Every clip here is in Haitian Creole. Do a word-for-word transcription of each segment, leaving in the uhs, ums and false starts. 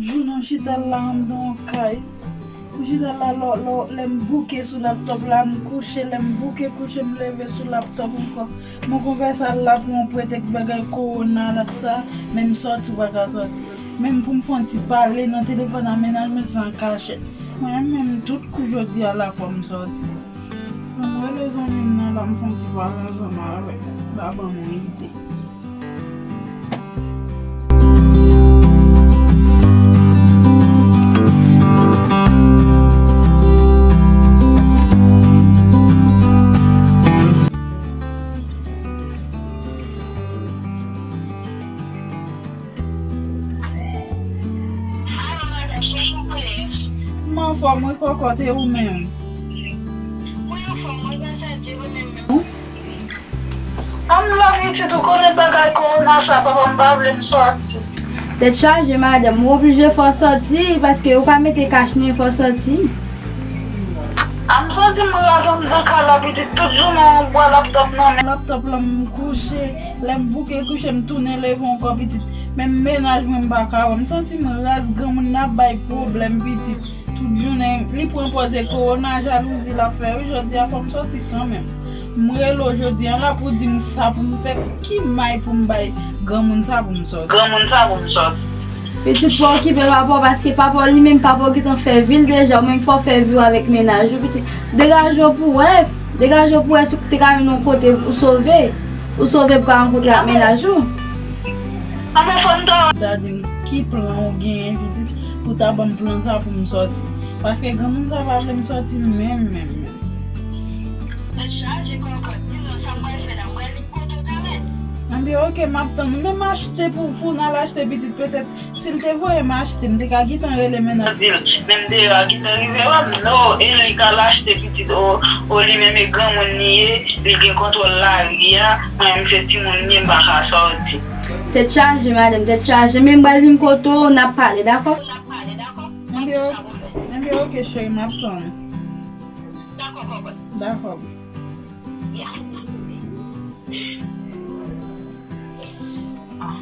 Jou nou chita la anndan yon kay. Ou chita la, lò, lò, lè m bouke sou laptòp la, m kouche, lè m bouke kouche, m leve sou laptòp ankò. Mon konpè sa la pou yon pretèks bagay kowona la sa, men m sòti ou pa ka sòti. Menm pou m fè yon ti pale nan telefòn a mennaj mwen se an kachèt. Mwen menm tout kou jodi a la fò m sòti. Bon, m rele zanmi m nan la, m fè yon ti pale ansanm avè l. L a ban m yon ide. M anfòm wi kòkòt, e ou menm? Mwen anfòm wi, gras a Dye, ou menm menm? Ann love you too, ou konnen bagay kowona sa, papa m pa vle m sòti. Tèt chaje madanm, ou oblije fò sòti, paske ou pa mete kach nen, fò sòti. A m santi m raz anndan kay la pitit, tout jounen yon bwa laptòp nan men. Laptòp la m kouche, lè m bouke kouche m tounen leve ankò pitit. Menm mennaj mwen m pa ka wè, m santi m raz, granmoun nan ap bay pwoblèm pitit. Tout jounen li pran pòz e kowona, jalouzi l ap fè wi, jodi a fò m sòti kanmenm. M rele w jodi a la pou w di m sa pou m fè, ki may pou m bay granmoun sa pou m sòti. Granmoun sa pou m sòti. Pitit pa okipe papa w paske papa w li menm papa w gentan fè vi l deja, ou menm fò w fè vi w avèk mennaj ou pitit. Degaje w pou w wè, degaje w pou w wè si w te ka jwenn yon kote ou sove. Ou sove pou ka rankontre ak mennaj ou. Anben fò n ta. Ta di m ki plan ou genyen pitit pou ta ban m plan sa pou m sòti. Paske granmoun sa pa vle m sòti menm menm menm. Tèt chaje kòkòt, di m non sa m pral fè la, m pral vin kote w talè. Anben oke, m ap tann ou. Men m achte pou, pou n al achte pitit petèt. Si l te voye m achte, m te ka gentan rele mennaj. Di l, men m te ka gentan rive wè m. No, e li k al achte pitit o, o li menm e granmoun li ye, li gen kontwòl lari a, mwen menm se timoun m ye, m pa ka sòti. Tèt chaje madanm, tèt chaje, men m pral vin kote w, n ap pale, dakò? Anben, anben oke cheri, m ap tann ou. Dakò, kòkòt. Dakò. Ah,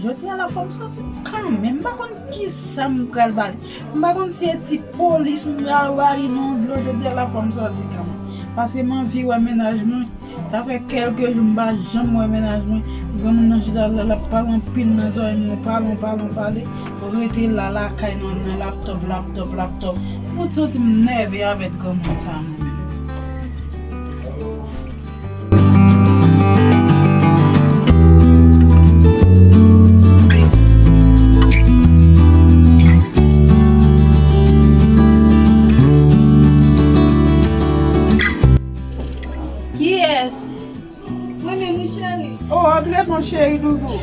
jodi a la fò m sòti kanmenm. M pa konn kisa m pral bale. M pa konn si e ti polis m pral rayi nan dlo. Jodi a la fò m sòti kanmenm. Paske m anvi wè mennaj mwen. Sa fè kèlke jou m pa janm wè mennaj mwen. Granmoun nan chita la, l ap pale anpil nan zòrèy mwen, pale, pale, pale. Rete la, lakay nan, nan laptòp, laptòp, laptòp. M fout santi m nève avèk granmoun sa a mwen menm. Kiyès? Mwen menm wi cheri. Oh, antre non cheri doudou.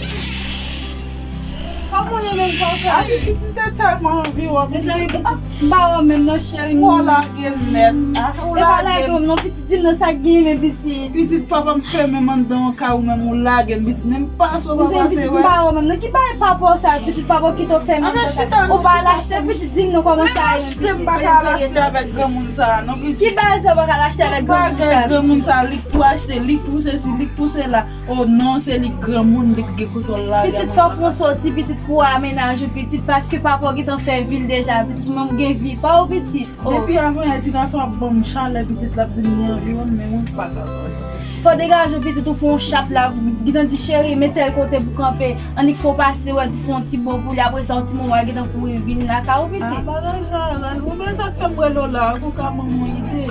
Kòman w ye menm kòkòt? A pitit, m te tèlman anvi wè w. Mezanmi pitit, m pa wè w menm non cheri. Ou lage m nèt. Ah, ou lage m. E pa lage m non pitit, di m non sa k genyen men pitit. Pitit, papa m fèmen m anndan yon kay, ou menm ou lage m pitit, men m pase w pa pase wè. Pitit, m pa wè w menm non, ki bagay papa w sa, pitit, papa w kite w fèmen anndan kay. Ou pa al achte pitit, di m non kòman sa ye menm pitit. Men achte m pa ka al achte avèk granmoun sa a non pitit. Ki bagay sa w pa ka al achte avèk granmoun sa a pitit? Bagay granmoun sa a, li k pou achte, li k pou sesi, li k pou sela. Oh non, se li granmoun, li gen kontwòl lari a. Pitit, fòk ou sòti, pitit, pou w wè mennaj ou, pitit, paske papa w gentan fè vi l deja, pitit, ou menm ou gen vi pa w, pitit. Oh. Depi avan yè ti gason ap ban m chalè, pitit, l ap di m li anvi wè m, men mwen pa ka sòti. Fò degaje w, pitit, ou fè yon chat la, gentan di cheri, men tèl kote pou kanpe, annik fè w pase wè, fè yon ti bon pou li, apre sa, yon ti moman, gentan kouri vin lakay ou, pitit. Ah, bagay sa, raz, ou bezwen fè m rele w la, pou w ka ban m yon ide.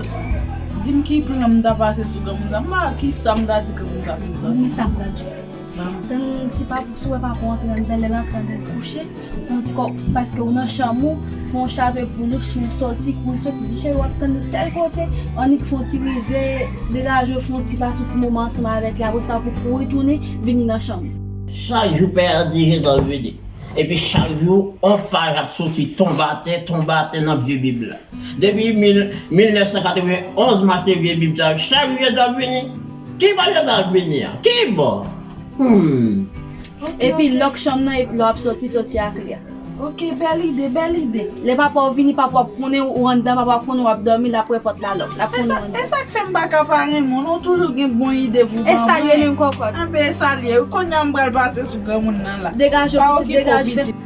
Di m ki plan m ta pase sou granmoun sa, m pa wè kisa m ta di granmoun sa pou m sòti. Men sa m pral di w. Tann si pa, si w wè papa w antre anndan, lè l antre anndan l kouche, fè yon ti kò, paske w nan chanm ou, fè yon chape pou li, si w sòti, kouri sòti, di cheri w ap tann li tèl kote, annik fè yon ti rive, degaje w, fè yon ti pase yon ti moman ansanm avèk li, apre sa pou kouri tounen, vini nan chanm ou. Chak jou Pè a di Jezi ap vini. Epi chak jou, yon paj ap soti tonbe atè, tonbe atè nan vye Bib la. Depi mil, mil nèf san katreven onz m achte vye Bib sa yo, chak jou Jezi ap vini. Ki bò Jezi ap vini an? Ki bò? Hmm. Epi lòk chanm nan, epi lè w ap soti, soti ak li a. Ok, bèl ide, bèl ide. Lè papa w vini, papa w ap konnen ou anndan, papa w ap konnen w ap dòmi, l ap wè pòt la lòk, l ap konnen w anndan. E sa k fè m pa ka pa renmen w, non, ou toujou gen bon ide pou ban mwen. E sa l ye menm kòkòt. Anben, e sa l ye. Kounye a m pral pase sou granmoun nan la. Degaje w, pitit, degaje w. Pa okipe w, pitit.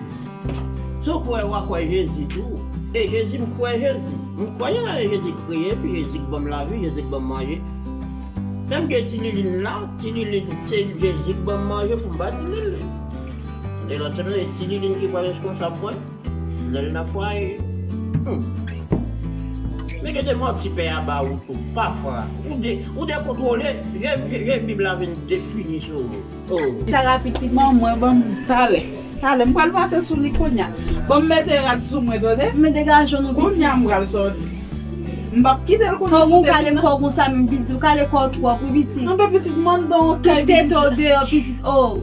Si w kwè, w a kwè Jezi tou. E Jezi, m kwè Jezi. M kwè nan Jezi k kreye m, Jezi k ban m lavi, Jezi k ban m manje. Menm gen ti Lilin la, ti Lilin, se Jezi k ban m manje pou m ba ti Lilin. E lòt semèn, e ti Lilin ki pral reskonsab mwen. Lè l nan fwaye. Hmm. Men gen de manti pè a ba ou tou, pafwa. Ou de, ou dekontwole, je, je, je Bib la vin defini sou ou. Oh. Sa rapid, pitit. Manman, ban m talè. Talè, m pral pase sou li kounye a. Ban m mete rad sou mwen, tande? Men degaje w non, pitit. Kounye a m pral sòti. M p ap kite l kounye a sou tèt ou, non. Kale kò w konsa, men pitit, ou kale kò w twòp, wi, pitit. Anben, pitit, m anndan yon kay, pitit. Tout tete w deyò, pitit, oh.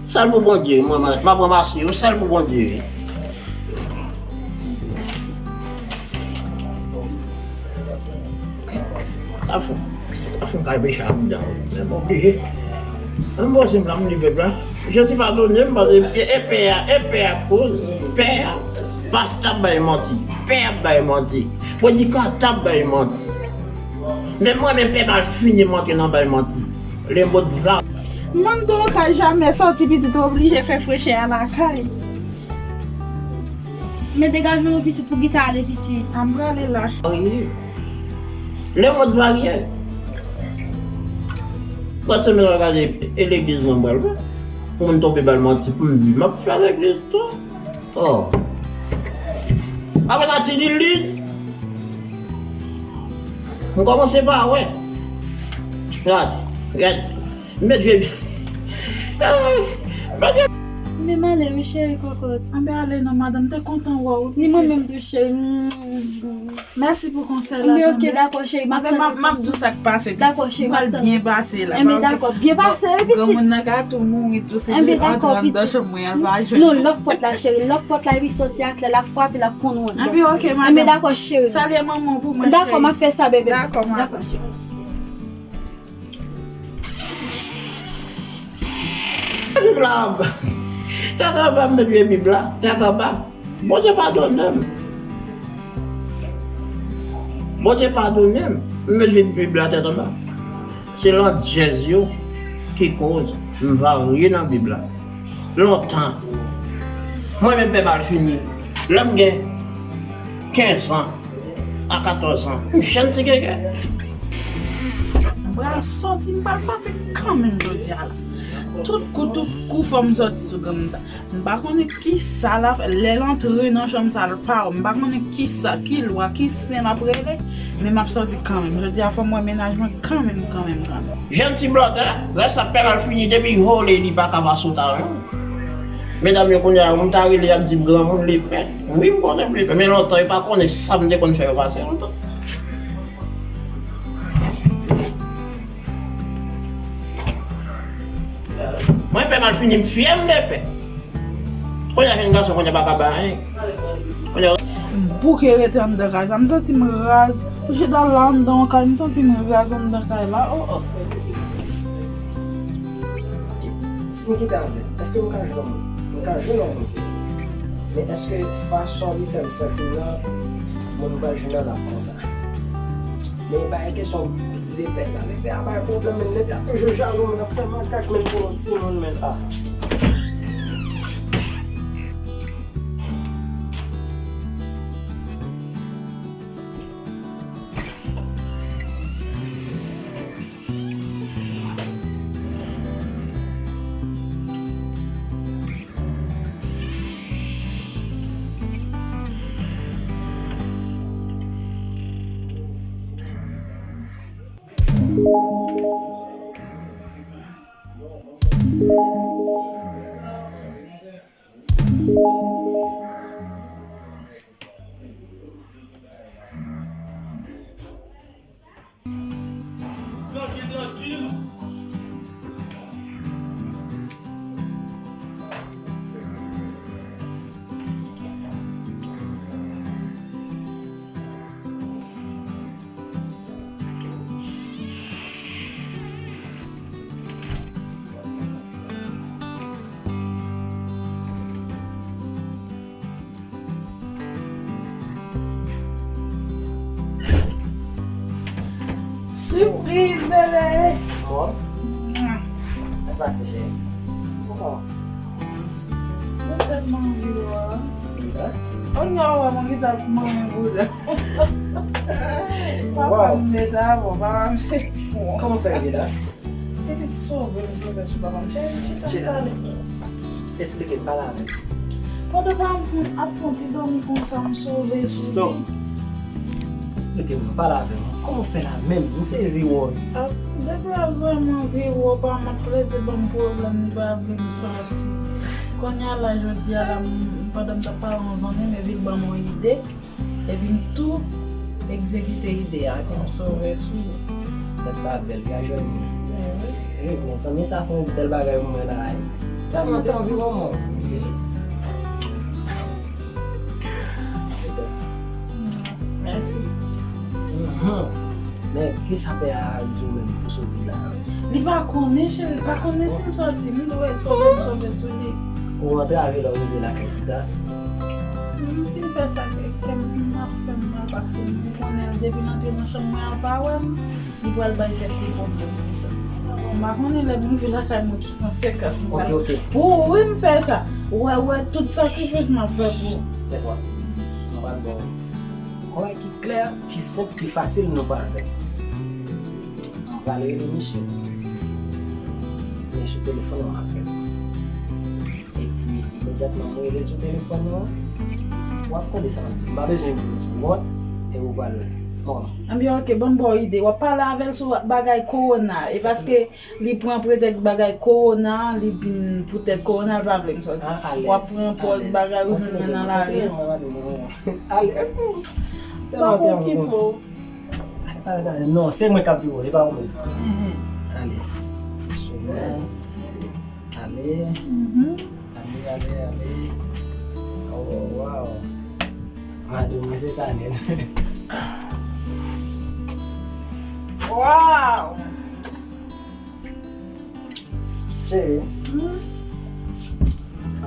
Sèl pou Bondye, mwen, mwen, m ap ranmase yo, sèl pou Bondye. Ta fou, ta fou, m ka peche anndan, men m oblije. Mwen, m poze m la, m di pèp la, Jezi padone m, paske e, e pè a, e pè a koz, pè a, pastè ap bay manti, pè ap bay manti, predikatè ap bay manti. Men mwen, menm pè mal fini, m antre nan bay manti. Le mot va. M anndan yon kay, jamè sòti, pitit, ou oblije fè frechè a lakay. Men degaje w non, pitit, pou gita ale, pitit. A, m prale la. Wi. Le mot varye. Lòt semèn, w a gade, e legliz mwen m pral fè. Pou moun tonbe ba l manti, pou m di, m ap fè legliz tou. Oh. Apre sa, ti Lilin. M kòmanse pa wè. Gad, gad. M met vye. Ah, m met vye. Men m ale wi, cheri kòkòt. Anben ale non, madanm, te kontan wè w. Ni mwen menm tou, cheri. Mèsi pou konsèy la. Anben, ok, dakò, cheri, m ap tann. M ap di w sa k pase, pitit. Dakò, cheri, m ap tann. Pral byen pase la. Enben, dakò, byen pase, wi, pitit. Granmoun nan ka tou mouri tou, se li antre anndan chanm mwen, al pa jwenn. Non, lòk pòt la, cheri, lòk pòt la, epi sòti aklè, l ap frape, l ap konn ou anndan. Enben, ok, madanm. Enben, dakò, cheri. Salye manman w pou mwen, cheri. Dakò, m ap fè sa, bebe. Dakò, madanm. Dakò, cheri. Bib la anba. Tèt anba, m met vye Bib la. Tèt anba. Bondye padone m. Bondye padone m. M met vye Bib la tèt anba. Se landjèz yo ki koz m varye nan Bib la. Lontan. Mwen menm pè mal fini. Lè m gen kenz an a katòz an, m jèn ti gègè. M pral sòti, m pral sòti kanmenm jodi a la. Tout kou, tout kou, fò m sòti sou granmoun sa. M pa konnen kisa l ap fè. Lè l antre nan chanm sa, l pa wè. M pa konnen kisa, ki lwa, ki sen l ap rele. Men m ap sòti kanmenm. Jodi a, fò m wè mennaj mwen kanmenm, kanmenm, kanmenm. Jèn ti blòdè, lè sa pè mal fini, depi vole, li pa ka pa sot avan. Medam yo kounye a, moun ta rele, y ap di m granmoun lepè. Wi, m konnen m lepè, men lontan, yo pa konnen sa m te konn fè yo pase lontan. Mwen pè mal fini, m fyè m lepè. Kounye a, jèn gason, kounye a pa ka bay anyen. Kounye a. M bouke rete anndan kay sa, m santi m raz. Pou chita la anndan yon kay, m santi m raz anndan kay la. Oh, oh. Si m kite avè l, èske m ka jwenn yon moun? M ka jwenn yon moun, se vre. Men èske fason li fè m santi m nan, moun m pral jwenn nan ap konsa? Men e pa yon kesyon lepè sa. Lepè a bay pwoblèm, men lepè a toujou jalou, men ap fè makak, men pou yon timoun, men, ah. Sipriz, bebe! Mwen? Mwen pase byen. Kòman? Mwen tèlman anvi wè w. Kounye a w wè mwen gentan ap manyen bouda. Papa m met avè w, papa m se fou. Kòman w fè rive la? Pitit sove m, sove sou papa m. Cheri, chita pale. Eksplike m, pale avè m. Pandan papa m ap fè yon ti dòmi konsa, m sove sou li. Stop. Eksplike m non, pale avè m. Kòman w fè la menm? M sezi wè w. Ah, depi avè m anvi wè w, papa m ap plede ban m pwoblèm, li pa vle m sòti. Kounye a la, jodi a la, m, pandan m t ap pale yon zanmi m, epi l ban m yon ide. Epi m tou egzekite ide a, epi m sove sou li. Tèt pa bèl, li a jwenn mwen. Eh, men zanmi sa fè yon bèl bagay pou mwen la, wi. Tèlman te anvi wè mwen. Ti bizou. Mèsi. Mhm. Men kisa pè a di w menm pou soti la? Li pa konnen, cheri, li pa konnen si m soti. M dwe sove, m sove sou li. Ou antrave lè w rive lakay pita? M fin fè sa ke kè m ap fè m mal, paske m konnen l depi l antre nan chanm mwen an, l pa wè m. Li pral bay tèt li pwoblèm pou sa. M pa konnen lè m rive lakay mwen ki konsekans m pral. Ok, ok. Pou ou, wi, m fè sa. Ou wè, ou wè tout sakrifis m ap fè pou ou. Tèt w. M pral ba w konsèy ki klè, ki senp, ki fasil nou pral fè. M pral rele Michel. Men sou telefòn nan m ap rele. Epi, imedyatman mwen rele l sou telefòn nan, w ap tande sa m ap di. M pa bezwen di w, w ap wè, e ou pral wè. Bon. Ebyen, ok, ban m ba w ide. W ap pale avè l sou bagay kowona. E paske li pran pretèks bagay kowona, li di m poutèt kowona, l pa vle m sòti. W ap pran pòz bagay ou jwenn mwen nan lari. Alèz. Pa okipe w. Talè, talè, talè. Non, se mwen k ap vire w, e pa ou menm. Ale. Chemè. Ale. Ale, ale, ale. Oh, wow. Madanm, se sa nèt. Wow! Cheri.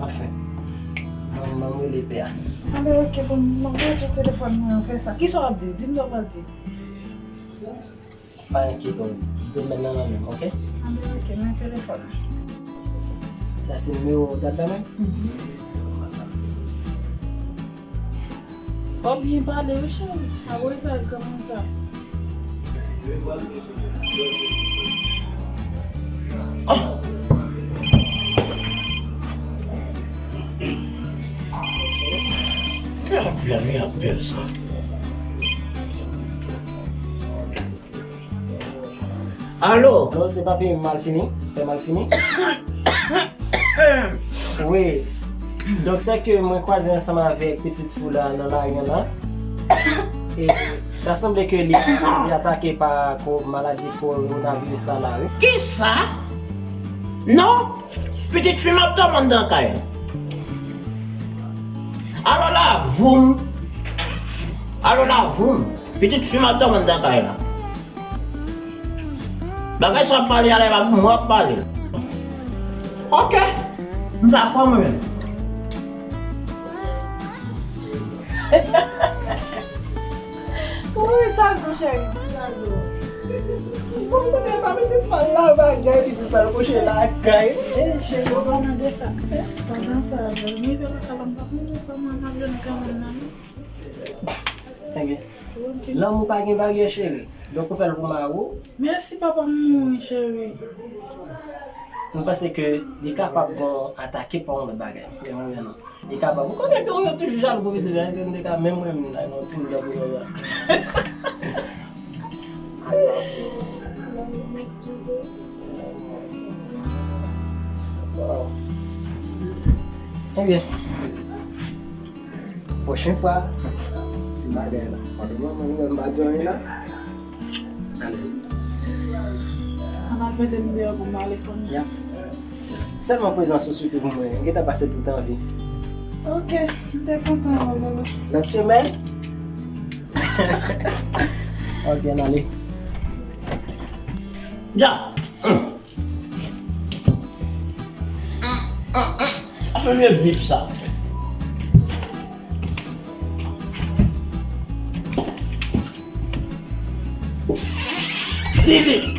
Anfen. Mwen, mwen rele pè a. Ale, ok, bon, mwen rete telefòn mwen, fè sa. Kisa w ap di? Di m sa w pral di. Pa enkyete w, domèn nan nan men m, ok? Anben, ok, men telefòn. Sa se nimewo dat la menm? Mhm. Fò w byen pale wi, cheri. Apre sa, l kòmanse. Oh! Ki apèl, ki apèl sa? Alo? Non, se pa pè Malfini? Pè Malfini? Wi. Donk, se ke mwen kwaze ansanm avèk pitit fi w la nan lari an la. E ta sanble ke li, li atake pa ko-, maladi kowonaviris la la, wi. Kisa? Non, pitit fi m ap dòmi anndan kay la. Alo la, voum. Alo la, voum. Pitit fi m ap dòmi anndan kay la. Bagay sa w ap pale a la, e pa pou mwen w ap pale. Ok. M pa kwè mwen menm. Wi, sa l di w, cheri? Sa l di w? Bon, kote pa pitit mal la bagay, pitit mal kouche lakay. Eh, cheri, w pa nan de sa. Pandan sa, m rive lakay la, m pa konn kòman m ap jwenn kanmenm nan. Ebyen, lanmou pa gen baryè, cheri. Donk, ou fè l pou mari w. Mèsi, papa m mouri, cheri. M panse ke li kapab gon atake pa yon lòt bagay. Men mwen, non. Li kapab. Ou konnen ke yo toujou jalou pou pitit la, yo te ka menm renmen la, yon ti moun tankou yo la. Wow. Ebyen, pwochen fwa, ti bagay la. Pardon, manman, nou menm pa di anyen la. Alèz. An al mete m deyò pou m ale kounye a. Ya. Sèlman prezans ou sifi pou mwen. M gentan pase tout anvi. Ok, m te kontan wè w, bebe. Lòt semèn? Ok, n ale. Ya. Sa fè vye bip sa. Bibi.